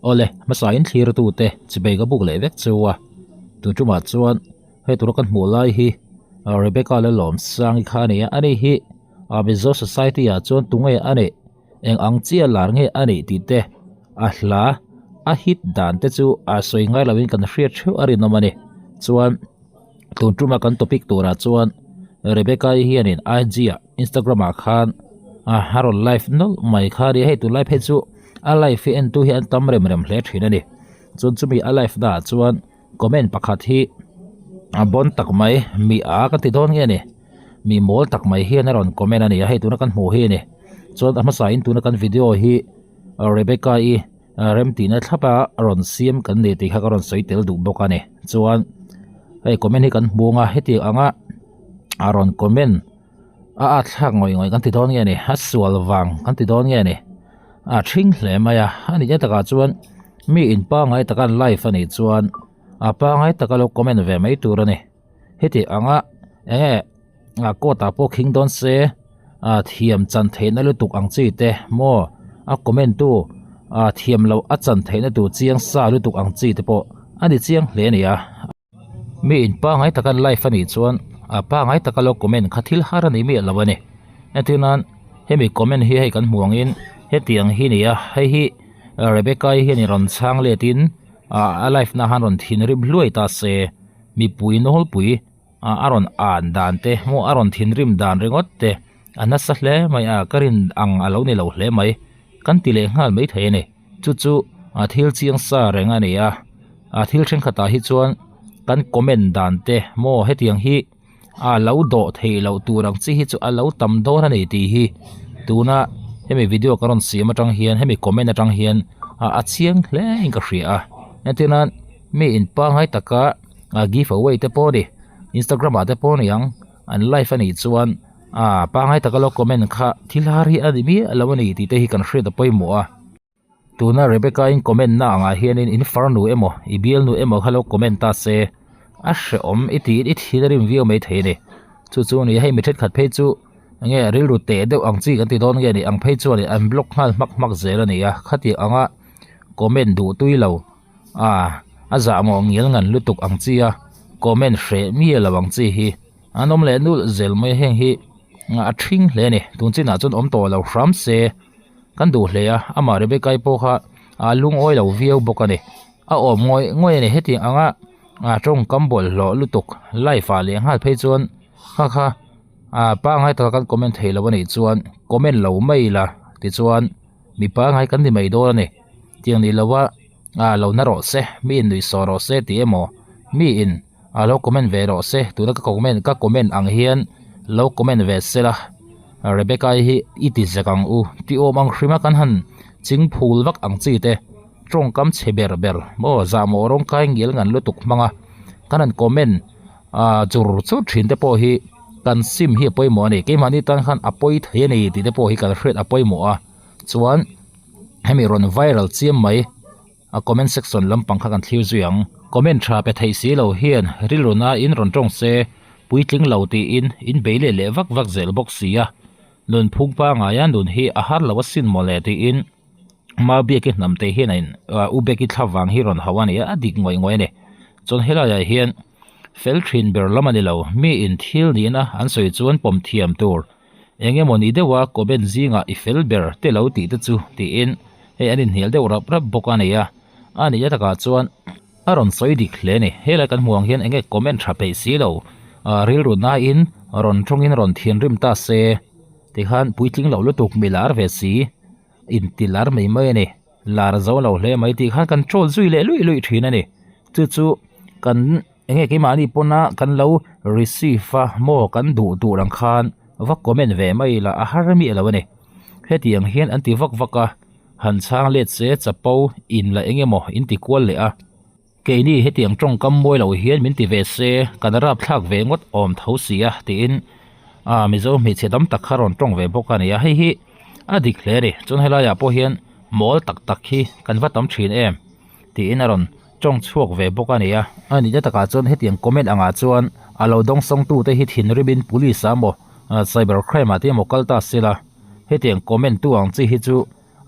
Awle, hmasain thlirtute chibei ka buk leh vek chu a, tun tumah chuan hei tura kan hmuh lai hi Rebecca Lalawmsangi kha a ni a, ani hi Mizo society ah chuan tunge a nih, eng ang chiah lar nge a nih tih te a hla a hit dan te chu a sawi ngai lovin kan hriat theuh a rinawm a ni. Chuan tun tuma kan topic turah chuan Rebecca-i hianin IG ah Instagram ah khan a rawn live nawlh mai kha a ni a, hei tunlai phei chu a live hi entu hi an tam rem rem hle thin a ni. Chuan chumi a live naah chuan comment pakhat hi a bawn tak mai mi a ka ti dawn nge ni mi mawl tak mai hian a rawn comment a ni a hei tuna kan hmuh hi a ni chuan a hmasa in tuna kan video hi Rebecca i remtihna thlap a rawn siam kan ni tih kha ka rawn sawi tel duh bawk a ni chuan hei comment hi kan hmu ang a heti anga a rawn comment a at thlak ngawih ngawih kan ti dawn nge ni a sual vang kan ti dawn nge ni a thing hle mai a a nih takah chuan mi in pangai taka an live a nih chuan a pangai taka lo comment ve mai tur a ni heti anga enge a court ah pawh khing dawn se a thiam chan theihna lutuk ang chi te maw a comment tu a thiam loh a chan theihna tur chiang sa lutuk ang chi te pawh a ni chiang hle a ni a. Mi in pangai taka live a nih chuan a pangai taka lo comment kha thil har a ni miah lo a ni. Entir nan hemi comment hi hei kan hmu angin hetiang hi a ni a, hei hi Rebecca-i hian rawn chhang let in a live na han rawn thinrim hluai ta se mipui nawlpui a rawn an dan te maw a rawn thinrim dan ringawt te a nasa hle mai a ka rin ang a lo ni lo hle mai kan ti leh nghal maithei a ni. Chu chu a thil chiang sa reng a ni a, a thil thenkhatah hi chuan kan comment dan te maw hetiang hi a lo dawh theih loh tur ang chi hi chu a lo tam dawn a ni tih hi tuna hemi video ka rawn siam atang hian hemi comment atang hian a chiang hle in ka hria a entir nan mi in pangngai taka give away te pawh a ni instagram ah te pawh a ni ang an live a nih chuan a pangngai taka lo comment kha thil har hi a ni miah lo a ni tih te hi kan hriat a pawimawh a tuna Rebecca in comment na angah hianin in farnu emaw i bialnu emaw kha lo comment ta se a hrehawm i tiin i thil a rim viau mai thei a ni chu chu a ni a hei mi thenkhat phei chu enge rilru teh deuh ang chi kan ti dawn nge ni ang phei chuan an block nghal hmak hmak zel a ni a khatiang anga comment duh tui lo a a zahmawh ngial ngan lutuk ang chi a comment hreh miah lo ang chi hi. An awm leh nulh zel mai heng hi a thing hle a ni tun chinah chuan awm tawh lo hram se kan duh hle a amah Rebecca-i pawh kha a lungawi lo viau bawk a ni a awm ngawih ngawih a ni hetiang anga a tawngkam bawlhhlawh lutuk live ah leh nghal phei chuan kha kha a pangngai taka kan comment theih loh a nih chuan comment lo mai ila tichuan mi pangngai kan ni mai dawn a ni tiang ni lova a lo na rawh se mi in nuih sawh rawh se tih emaw mi in. A lo comment ve rawh se tuna ka comment ka comment ang hian lo comment ve sela Rebecca i hi i ti zek ang u ti awm ang hrim a kan han ching phul vak ang chi te tawngkam chhe ber ber maw zahmawh rawng kai ngial ngan lutuk hmang a kan han comment ah chur chur thin te pawh hi kan sim hi a pawimawh a ni keimahni tan khan a pawi thei a ni tih te pawh hi kan hriat a pawimawh a chuan hemi rawn viral chiam mai. A comment section lampang kha kan thlir zui ang. Comment tha pe theih si lo hian rilru na in rawn tawng se, puitling lo tiin in bei leh leh vak vak zel bawk si a. Nun phung pangaia nun hi a har lo asin mawle tiin Maubiaki hnam te hian a in U Beki thla vang hi rawn hauh a ni a, a dik ngawih ngawih a ni. Chuan helaiah hian fel thin ber lam a ni lo, mi in thil nihna an sawi chuan pawm thiam tur Eng emaw ni deuha comment zingah i fel ber te lo tih te chu tiin hei an inhnial deuh rap rap bawk a ni a, a nihna takah chuan a rawn sawi dik hle a ni. Helai kan hmuh ang hian enge comment tha peih si lo, rilru nain rawn tawngin rawn thinrim ta se tikhan puitling lo lutuk mi lar ve si inti lar mai mai a ni. Lar zo lo hle mai tih khan kan troll zui leh luih luih thin a ni. Chu chu kan. Enge keimahni pawna kan lo receive a maw kan duh tur ang khan va comment ve mai ila a har miah lo a ni. Hetiang hian an ti vak vak a, han chhang let se chapo in la eng emaw in ti kual leh a. Keini hetiang tawngkam mawi lo hian min ti ve se kan rapthlak ve ngawt awm tho si a tiin a Mizo hmeichhe tam tak kha rawn tawng ve bawk a ni a, hei hi a dik hle a ni. Chuan helaiah pawh hian mawl tak tak hi kan va tam thin em tiin a rawn tawng chhuak ve bawk a ni a. A nihna takah chuan hetiang comment angah chuan a lo dawngsawngtu te hi thinrimin police ah emaw cyber crime ah te emaw kal ta sela hetiang comment tu ang chi hi chu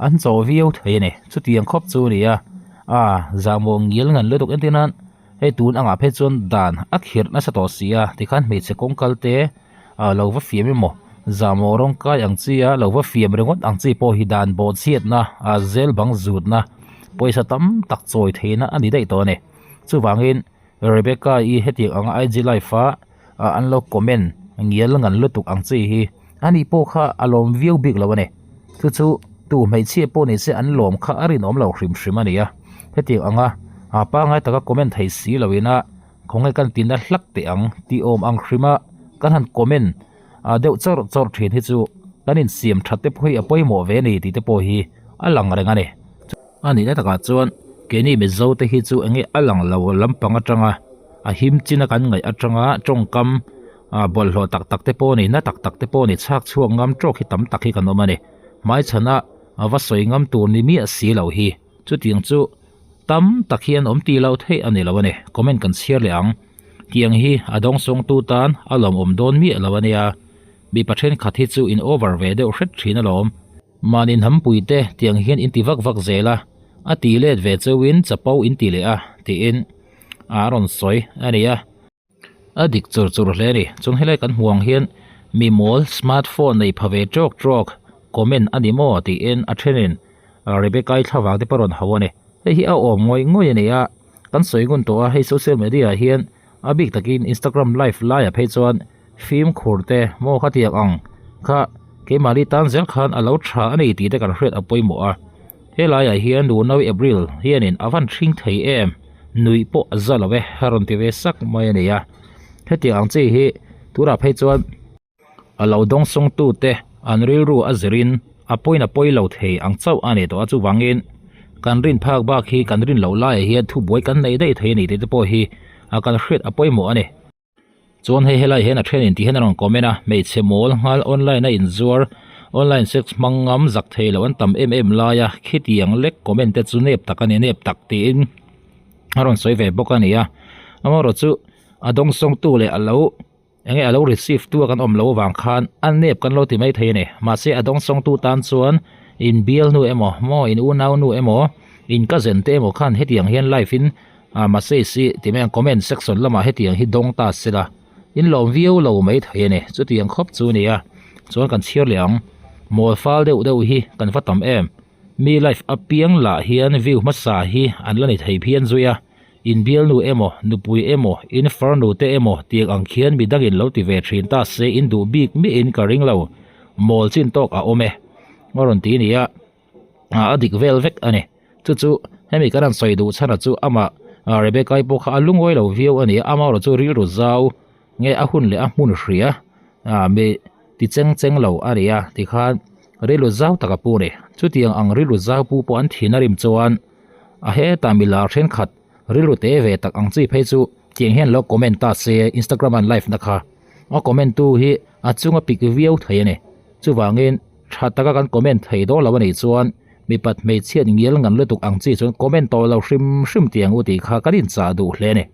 an chaw viau thei a ni. Chutiang khawp chu a ni a. A zahmawh ngial ngan lutuk entir nan hei tun angah phei chuan dan a khirh nasa tawh si a tikhan hmeichhe kawng kal te ah lo va fiam emaw zahmawh rawng kai ang chi a lo va fiam ringawt ang chi pawh hi dan bawh chhiatna ah zel bang zutna pawisa tam tak chawi theihna a ni daih tawh a ni chuvangin Rebecca i hetiang anga IG live a ah an lo comment ngial ngan lutuk ang chi hi ani pawh kha a lawm viau bik lo a ni chu chu tu hmeichhia pawh ni se an lawm kha a rinawm lo hrim hrim a ni a hetiang anga ah pangai taka comment thei si lo ina khawnge kan tina hlak teh ang tih awm ang hrim a kan han comment ah deuh chawrh chawrh thin hi chu kan insiam that te pawh hi a pawimawh ve a ni tih te pawh hi a lang reng a ni. A nihna takah chuan keini Mizo te hi chu enge a lang lo lampang atanga a him chin a kan ngaih atanga tawngkam ah bawlhhlawh tak tak te pawh a ni na tak tak te pawh a ni chhak chhuak ngam tawk hi tam tak hi kan awm a ni. Hmaichhana a va sawi ngam tur ni miah si lo hi chutiang chu tam tak hi an awm tih loh theih a ni lo a ni. Comment kan chhiar leh ang. Tiang hi a dawngsawngtu tan a lawmawm dawn miah lo a nia. Mipa thenkhat hi chu in over ve deuh hret thin alawm. Mahni hnampui te tiang hian in ti vak vak zel a, a ti let ve chauhin chapo in ti leh a, tiin a rawn sawi a ni a. A dik chur chur hle a ni. Chuan helai kan hmuh ang hian mi mawl smart phone nei pha ve tawk tawk comment a ni maw tiin a thenin Rebecca-i thlavang te pawh a rawn hau a ni. Hei hi a awm ngawih ngawih a ni a, kan sawi ngun tawh a, hei social media ah hian a bik takin Instagram live laiah phei chuan fimkhur te maw khatiang ang kha keimahni tan zel khan a lo tha a ni tih te kan hriat a pawimawh a helaiah hian Nunawi April hianin a van hring thei em nuih pawh a za lo e a rawn ti ve sak mai a ni a hetiang ang chi hi tunah phei chuan a lo dawngsawng tute an rilru a zirin a pawiin a pawi lo thei ang chauh a ni tawh a chuvangin kan rin phak bak hi kan rin loh laiah hian thubuai kan nei daih thei a ni tih te pawh hi a kan hriat a pawimawh a ni. Chuan hei helai hian a then in ti hian a rawn comment a hmeichhe mawl nghal online a inzuar online sex hmang ngam zak thei loh an tam em em lai a khitiang lek comment te chu nep tak a ni nep tak tiin a rawn sawi ve bawk a ni a amaherawhchu chu a dawngsawng tu leh a lo Enge a lo receive tu a kan awm lo avang khan a nep kan lo ti mai thei a ni. Mahse a dawngsawng tu tan chuan in bial nu emaw maw in unau nu emaw in cousin te emaw khan hetiang hian live in ah message hi ti mai ang comment section lamah hetiang hi dawng ta se la in lawm viau lo mai thei a ni. Chutiang khawp chu a ni a, chuan kan chhiar leh ang. Mawl fal deuh deuh hi kan va tam em. Mi live apiang lah hian view hmasa hi an la ni thei phian zui a. In bialnu emaw, nupui emaw, in farnu te emaw tiang ang khian mi dangin lo ti ve thin ta se in duh bik miahin ka ring lo. Mawl chin tawk a awm e. A rawn ti nia. A dik vel vek a ni. Chu chu hemi kan han sawi duh chhan a chu amah Rebecca-i pawh kha a lungawi lo viau a ni a, amaherawh chu rilru zau nge a hun leh a hmun hria mi ti cheng cheng lo a ni a tikhan rilru zau tak a pu a ni. Chutiang ang rilru zau pu pawh an thin a rim chuan A hetah milar thenkhat rilru te ve tak ang chi phei chu tiang hian lo comment ta se Instagram an live na kha a comment tu hi a chunga pik viau thei a ni chuvangin tha taka kan comment thei dawn lo a nih chuan mipat hmeichhiat ngial ngan lutuk ang chi chuan comment tawh lo hrim hrim tiang u tih kha kan inchah duh hle a ni.